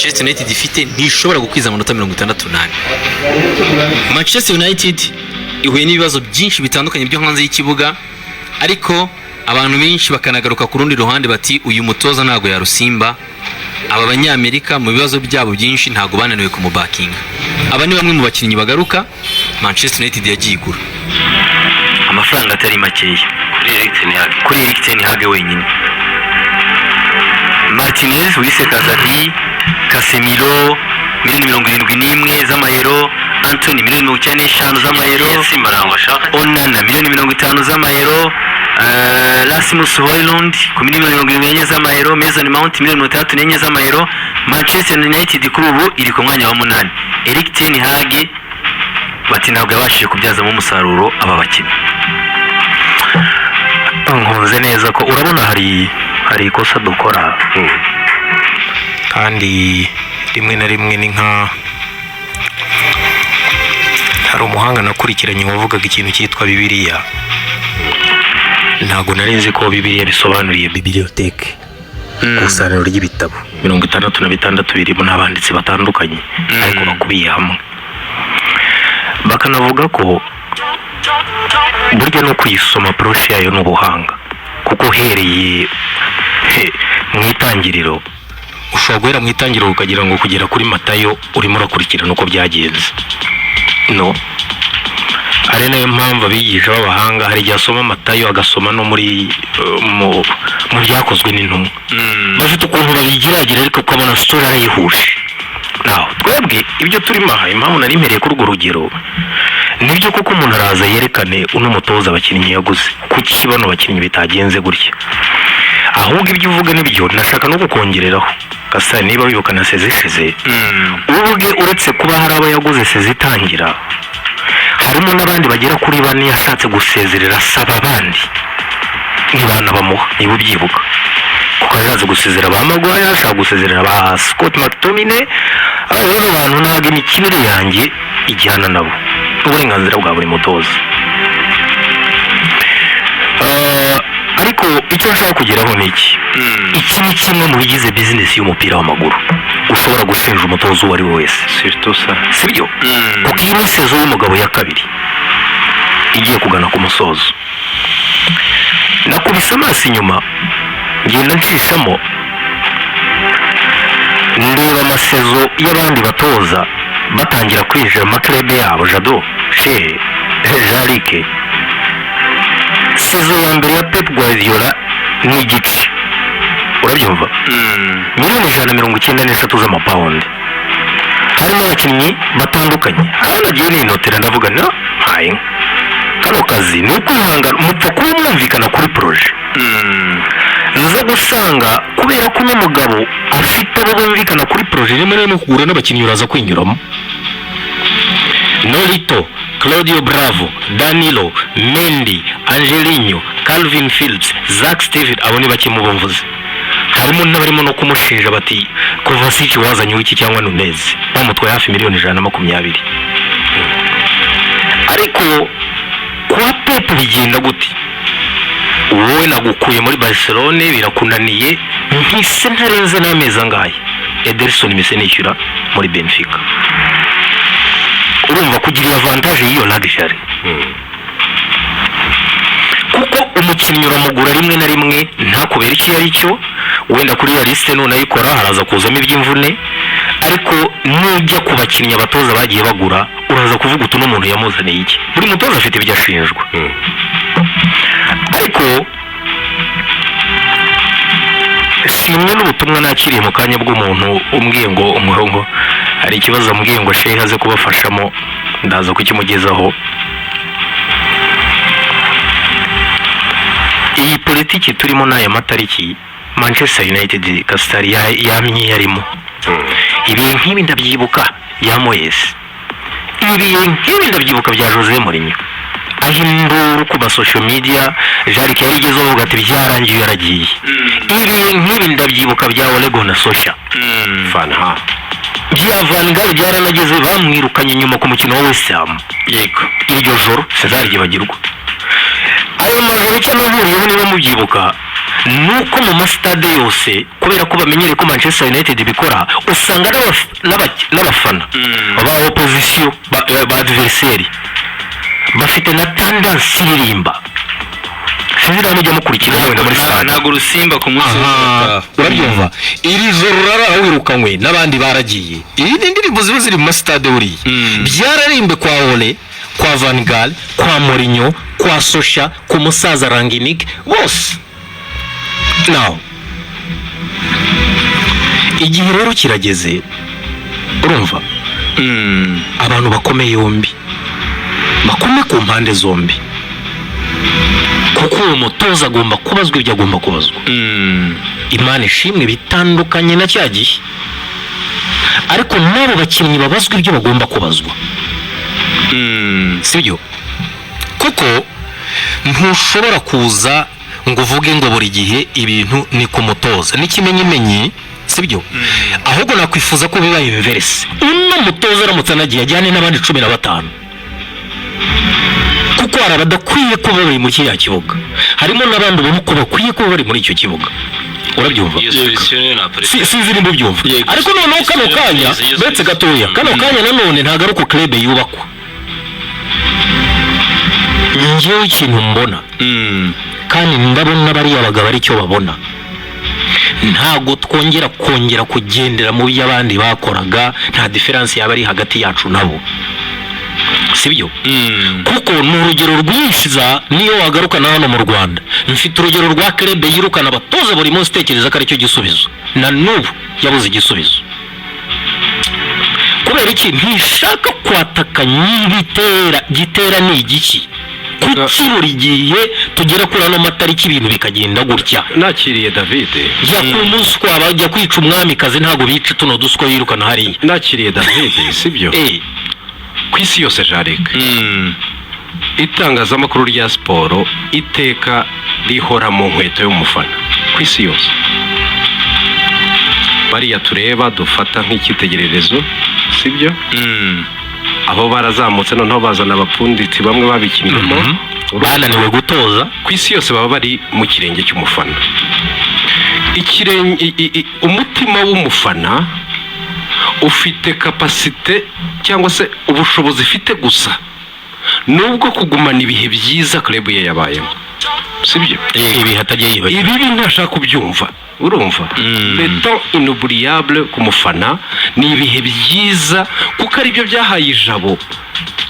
Manchester United ifite ntishobora gukwiza amanota 64. Manchester United ihuye n'ibibazo byinshi bitandukanye byo hanze y'ikibuga, ariko abantu benshi bakanagaruka ku rundi ruhande bati: "Uyu mutoza ntabwo yarusimba." Aba banyamerika mu bibazo byabo byinshi ntabwo bananiwe kumubakinga. Aba ni bamwe mu bakinnyi bagaruka Manchester United yagiye igura amafaranga atari makeya kuri Erik ten Hag. Kuri Erik ten Hag wenyine: Martinez wise Kazadi, Casemiro miliyoni 71 z'amayero, Antony miliyoni 95 z'amayero, Simbarangwa ashaka. Onana miliyoni 50 z'amayero, Rasmus Højlund ku miliyoni 74 z'amayero, Mason Mount miliyoni 64 z'amayero. Manchester United kuri ubu iri ku mwanya wa munani. Erik ten Hag bati ntabwo yabashije kubyazamo umusaruro aba bakinnyi. Nkunze neza ko urabona hari ikosa dukora, kandi rimwe na rimwe ni nka hari umuhanga nakurikiranye wavugaga ikintu cyitwa Bibiliya. Ntabwo nari nzi ko Bibiliya bisobanuriye bibliothèque, ikusaniro ry'ibitabo 66 birimo n'abanditsi batandukanye, ariko bakubiye hamwe. Bakanavuga ko burya no kuyisoma approche yayo ni ubuhanga, kuko uhereye mu itangiriro, ushobora guhera mu itangiriro ukagira ngo kugera kuri Matayo urimo urakurikirana uko byagenze. No ari nayo mpamvu abigisha b'abahanga hari igihe asoma Matayo, agasoma no muri mu Byakozwe n'Intumwa. Bafite ukuntu babigiragira, ariko ukabona story arayihuje. Naho twebwe ibyo turimo aha, impamvu nari mpereye kuri urwo rugero, nibyo koko umuntu araza yerekane uno mutoza abakinnyi yaguze, kuki bano bakinnyi bitagenze gutya. Ahubwo ibyo uvuga nibyo nashaka no kukongereraho gasa. Niba wibuka na saison ishize, ubwe uretse kuba hari abo yaguze saison itangira, harimo n'abandi bagera kuri bane yashatse gusezerera, asaba abandi ntibanabamuha, niba ubyibuka, kuko yashatse gusezera ba Maguire, yashaka gusezerera ba Scott McTominay. Aba rero bantu ntabwo imikinire yanjye ijyana nabo, n'uburenganzira bwa buri mutoza. Ariko icyo nshaka kugeraho ni iki: iki ni kimwe mu bigize bizinesi y'umupira w'amaguru ushobora gushinja umutoza uwo ari we wese. Surtout ça. Sibyo? Kuko iyi ni saison y'umugabo ya kabiri igiye kugana ku musozo. Nakubise amaso inyuma, ngenda nshishamo ndeba ama saison y'abandi batoza batangira kwinjira mu ma club yabo. Jado, Shehe, Jarike, saison ya mbere ya Pep Guardiola n'igice, urabyumva, miliyoni 193 z'amapawundi, harimo abakinnyi batandukanye. Hano nagiye ninotera, ndavuga no ntaye kano kazi ni ukwihangana, mupfa kuba mwumvikana kuri projet. Nza gusanga kubera ko uno mugabo afite abo bumvikana kuri projet, rimwe na rimwe kugura n'abakinnyi uraza kwinyuramo: Nolito, Claudio Bravo, Danilo, Mendy, Angelino, Kalvin Phillips, Zach Steven, abo ni bake mu bo mvuze. Harimo n'abarimo no kumushinja bati Kovacic wazanye w'iki cyangwa Nunez, bamutwaye hafi miliyoni 120. Ariko kwa Pep bigenda gute? Wowe nagukuye muri Barcelone birakunaniye, mpise ntarenze n'amezi angahe, Ederson mpise nishyura muri Benfica. Urumva kugira avantage y'iyo luxury, kuko umukinnyi uramugura rimwe na rimwe ntakubere icyo ari cyo. Wenda kuri iyo liste nunayikora haraza kuzamo iby'imvune, ariko nujya ku bakinnyi abatoza bagiye bagura, uraza kuvuga uti: "Uno muntu yamuzaniye iki?" Buri mutoza afite ibyo ashinjwa, ariko shimwe n'ubutumwa nakiriye mu kanya bw'umuntu umbwiye ngo hari ikibazo ambwiye ngo shehe aze kubafashamo, ndaza kukimugezaho. Iyi politiki turimo n'aya matariki, Manchester United Kasitari yamye yarimo ibihe nk'ibi. Ndabyibuka ya Moyes, ibihe nk'ibi ndabyibuka bya Jose Mourinho, aho induru ku ma social media Jarike yari igezeho avuga ati: "Byarangiye, yaragiye." Ibihe nk'ibi ndabyibuka bya Ole Gunnar Solskjaer, Van Gaal. Bya Van Gaal byaranageze bamwirukanye nyuma ku mukino wa West Ham. Iryo joro sinzaryibagirwa, ayo majoro icyo nahuriyeho, niba mubyibuka, Nuko mu masitade yose, kubera ko bamenyereye ko Manchester United bikora, usanga n'abafana ba opposition, ba adversaire, bafite na tendance iririmba. Sinzi niba mujya mukurikira wenda muri stade. Ntabwo urusimba ku munsi Aha, w'ubutaha. Urabyumva, iri joro urara wirukanywe n'abandi baragiye. Iyi ni indirimbo ziba ziri mu masitade buriya. Byararimbwe kwa Ole, kwa Van Gaal, kwa Mourinho, kwa Solskjaer, ku musaza Rangnick, bose. Now igihe rero kirageze, urumva, abantu bakomeye yombi, bakome ku mpande zombi, kuko uwo mutoza agomba kubazwa ibyo agomba kubazwa. Imana ishimwe bitandukanye na cya gihe, ariko n'abo bakinnyi babazwa ibyo bagomba kubazwa, sibyo? Kuko ntushobora kuza ngo uvuge ngo buri gihe ibintu ni ku mutoza n'ikimenyimenyi, sibyo? Ahubwo nakwifuza ko biba inverse, uno mutoza aramutse anagiye ajyane n'abandi 15, kuko hari abadakwiye kuba bari muri kiriya kibuga, harimo n'abandi ubona ko bakwiye kuba bari muri icyo kibuga, urabyumva? Iyo solution niyo na Sinzi nimba ubyumva. Yego. Ariko noneho kano kanya, Iyo uretse gatoya, kano kanya nanone ntabwo ari uko club yubakwa. Njyewe ikintu mbona, kandi ndabona bariya bagabo aricyo babona, ntabwo twongera kongera kugendera mu byo abandi bakoraga. Nta différence yaba ari hagati yacu nabo, sibyo? Kuko ni urugero rwiza. Niyo wagaruka na hano mu Rwanda, mfite urugero rwa club yirukana abatoza buri munsi, itekereza ko aricyo gisubizo. Na n'ubu yabuze igisubizo. Kubera iki? Ntishaka kwataka nyibitera gitera. Ni igiki? Kuki buri gihe tugera kuri ano matariki ibintu bikagenda gutya? Nakiriye David. Jya ku muswa, bajya kwica umwamikazi, ntabwo bica tuno duswa yirukana hariya. Nakiriye David, sibyo? Ku isi yose, Jarike, itangazamakuru rya siporo iteka rihora mu nkweto y'umufana ku isi yose. Bariya tureba dufata nk'icyitegererezo, sibyo? Abo barazamutse, noneho bazana aba pundits bamwe babikinnyemo. Bananiwe gutoza. Ku isi yose baba bari mu kirenge cy'umufana. Ikirenge, umutima w'umufana ufite capacité cyangwa se ubushobozi ifite gusa nubwo kugumana ibihe byiza club ye yabayemo, sibyo? Ibihe atajya yibagirwa. Ibibi ntashaka kubyumva, urumva? Le temps inoubliable ku mufana ni ibihe byiza, kuko aribyo byahaye ijabo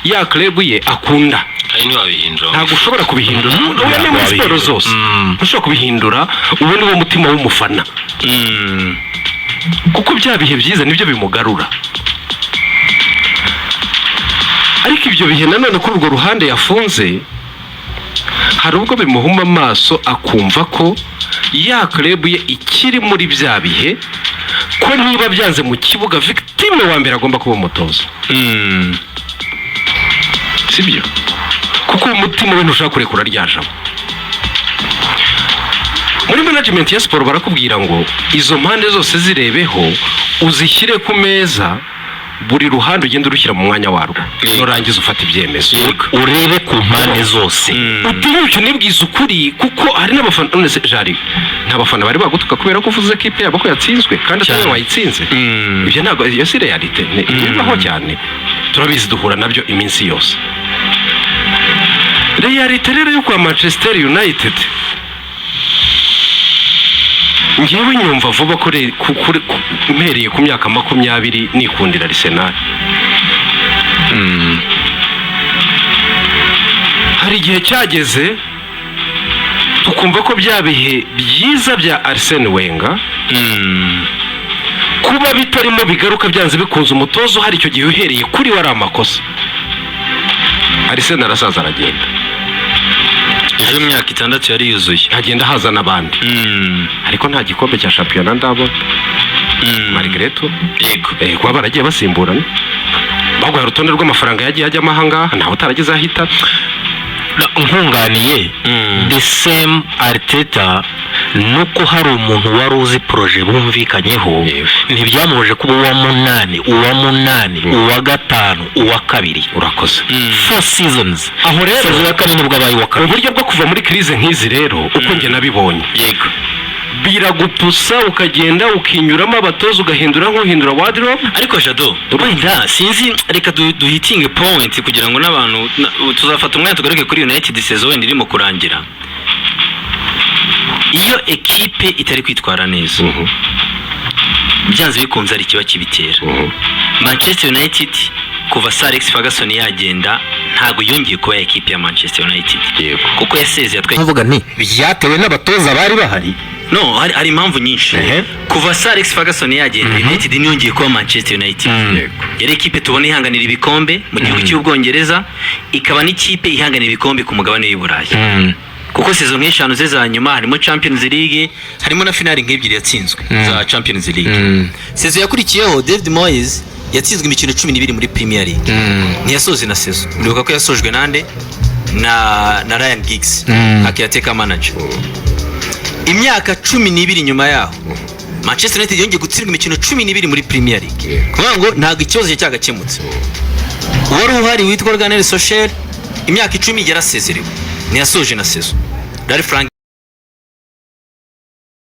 ya club ye akunda. Kandi ntiwabihindura. Ntabwo ushobora kubihindura. Ubu ni muri siporo zose, ntushobora kubihindura. Ubu ni wo mutima w'umufana, kuko bya bihe byiza nibyo bimugarura. Ariko ibyo bihe nanone kuri urwo ruhande yafunze, hari ubwo bimuhuma amaso, akumva ko ya club ye ikiri muri bya bihe, ko niba byanze mu kibuga, victime wa mbere agomba kuba umutoza, sibyo? Kuko umutima we ntushaka kurekura rya jabo. Muri management ya siporo barakubwira ngo izo mpande zose zirebeho, uzishyire ku meza, buri ruhande ugenda urushyira mu mwanya warwo, nurangiza ufata ibyemezo. Urebe ku mpande zose. Utinyuke unibwize ukuri, kuko hari n'abafana. None se Jari, nta bafana bari bagutuka kubera ko uvuze ekipe yabo ko yatsinzwe kandi atari wowe wayitsinze? Ibyo ntabwo, iyo si réalité? Bibaho cyane, turabizi, duhura nabyo iminsi yose. Réalité rero yo kwa Manchester United, ngewe nyumva vuba ko mpereye ku myaka 20 nikundira Arsenal. Hari igihe cyageze tukumva ko bya bihe byiza bya Arsene Wenger kuba bitarimo bigaruka byanze bikunze, umutoza uhari icyo gihe uhereye kuri we ari amakosa. Arsene arasaza, aragenda. Ejo imyaka 6 yari yuzuye. Hagenda haza n'abandi, ariko nta gikombe cya shampiyona ndabona, malgré tout. Kuba baragiye basimburana, baguha urutonde rw'amafaranga yagiye ajyamo ahangaha, ntawe utarageze ahita. Nkunganiye, the same Arteta, nuko hari umuntu wari uzi projet bumvikanyeho. Ntibyamubuje kuba uwa munani, uwa munani, uwa gatanu, uwa kabiri. Urakoze. Four seasons. Aho rero Saison ya kane nibwo abaye uwa kabiri. Uburyo bwo kuva muri crise nk'izi rero, uko njye nabibonye, biragupusa, ukagenda ukinyuramo abatoza, ugahindura nk'uhindura wardrobe. Ariko Jado, wenda sinzi, reka duhitinge point kugira ngo n'abantu tuzafata umwanya tugaruke kuri United saison wenda irimo kurangira. Iyo ekipe itari kwitwara neza, byanze bikunze hari ikiba kibitera. Manchester United, kuva Sir Alex Ferguson yagenda, ntabwo yongeye kuba ekipe ya Manchester United, kuko yasezeye atwaye. Nkuvuga nti byatewe n'abatoza bari bahari. No, hari impamvu nyinshi. Kuva Sir Alex Ferguson yagenda, United ntiyongeye kuba Manchester United. Yari ekipe tubona ihanganira ibikombe mu gihugu cy'Ubwongereza, ikaba n'ikipe ihanganira ibikombe ku mugabane w'i Burayi, kuko saison nk'eshanu ze za nyuma harimo Champions League, harimo na finali nk'ebyiri yatsinzwe za Champions League. Saison yakurikiyeho, David Moyes yatsinzwe imikino 12 muri Premier League, ntiyasoje na saison. Muribuka ko yasojwe nande? Na Ryan Giggs nka caretaker manager. Imyaka 12 nyuma yaho, Manchester United yongeye gutsindwa imikino 12 muri Premier League, kuvuga ngo ntabwo ikibazo cye cyagakemutse. Uwari uhari witwa Gunnar Solskjaer, imyaka 10 yarasezerewe, ntiyasoje na saison. Ralf Rangnick